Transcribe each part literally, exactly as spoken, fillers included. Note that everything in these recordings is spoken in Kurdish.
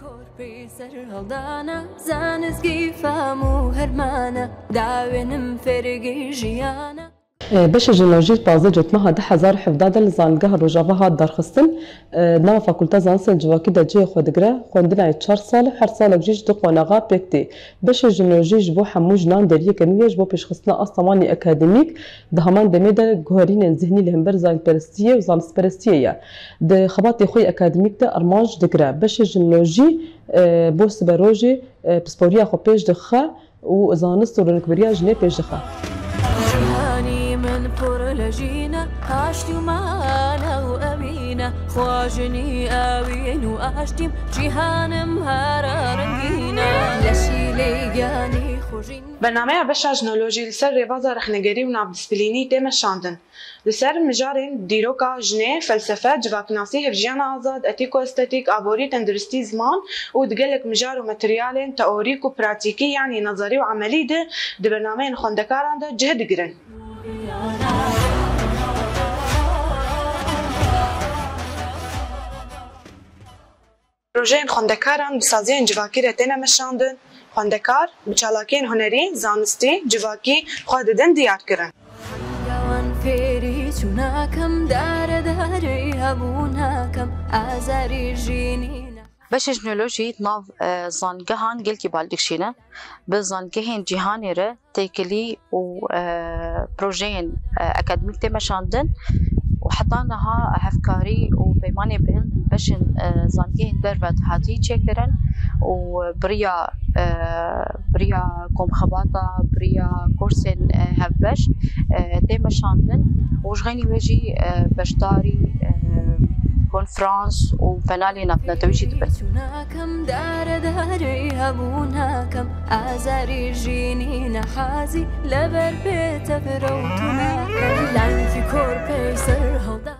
Korpî ser hildana, zanistgî fam û hermana, dawênim fergî jiyana. Beşê jinolojî pazdeh Cotmeha du hezar û hevdeh de li Zangeha Rojava hat darxistin. Di nava Fakulta Zanistên Civakî de cihê xwe digire. Xwendina yê çar sal e, her salek jî ji du qonaxa pêk tê. Beşê jinolojî ji bo hemû jinan deriyeke nû ye ji bo pêşxistina asta wan yê akademîk. Di heman demê de guherînên zihnî li hember zayendperestiyê û zanistperestiyê ye. Di xebatê xwe yê akademîk de armanc digire. Beşê jinolojî, e, bo siberojê, e, pisporiya xwe pêş dixe û zanist û rênikberiya jinê pêş dixe. Cîhanî min pir li jîn e, aştî û mana û emîn e. Xwe jinî ewîn û aştîm, cîhanim hera rengîn e. Leşî lê giyanî xwe jîn. Bernameya Beşa Jinolojî li ser rêbaza rexnegerî û navdisîplînî tê meşandin. Li ser mijarên dîroka jinê, felsefe, civaknasî, hevjiyana azad, etîko-estetîk, aborî, tenduristî, ziman û di gelek mijar û materyalên teorîk û pratîkî, yanî nezerî û emelî de di bernameyên xwendekaran de cih digirin. Projeyên xwendekaran bi saziyên civakî re têne meşandin. Xwendekar bi çalakiyên hunerî, zanistî, civakî xwe didin diyarkirin. Gawan fêrî çûnakem, dare darê hebûnakem, azarî jînî ne. Beşê jinolojî di nav, e, zangehan gelkî bal dikişîne. Bi zangehên cîhanê re têkilî û, e, projeyên, e, akademîk tê meşandin û heta niha hevkarî û peymanê bi hin beşên, e, zangehên derve hatî çêkirin û bi riya, e, bi riya komxebata, bi riya kursên, e, hevbeş, e, tê meşandin û ji xeynî wê jî, e, beşdarî, e, konferans û panelê navnetewî jî dibin. Çûnakem dare darê hebûnakem, azarî jînî nehazî, leber pê tevre û tûnakem. Lankî kor peyser hildan.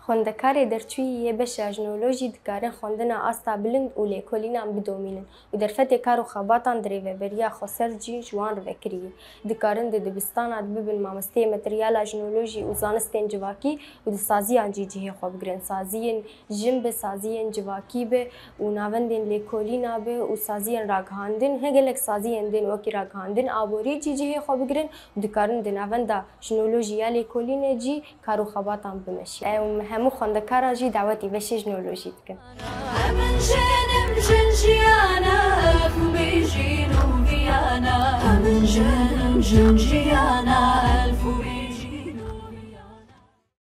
Xwendekarê derçûyî yê beşa jinolojî dikarin xwendina asta bilind û lêkolînan bidomînin û derfetê kar û xebatan di rêveberiya xweser jî ji wan re vekirî ye. Dikarin di dibistana de bibin mamosteyê materyala jinolojî û zanistên civakî û di saziyan jî cihê xwe bigirin. Saziyên jin bi, saziyên civakî bi û navendên lêkolîna bi û saziyên ragihandin, hin gelek saziyên din wekî ragihandin aborî jî cihê xwe bigirin û dikarin di navenda jinolojî ya lêkolînê jî kar û xebatan bimeşînin. Em hemû xwendekaran jî dawetî beşê jinolojî dikin. Em in jin, em jin jiyana, ev bêjîn û viyana. Em in jin, em jin jiyana,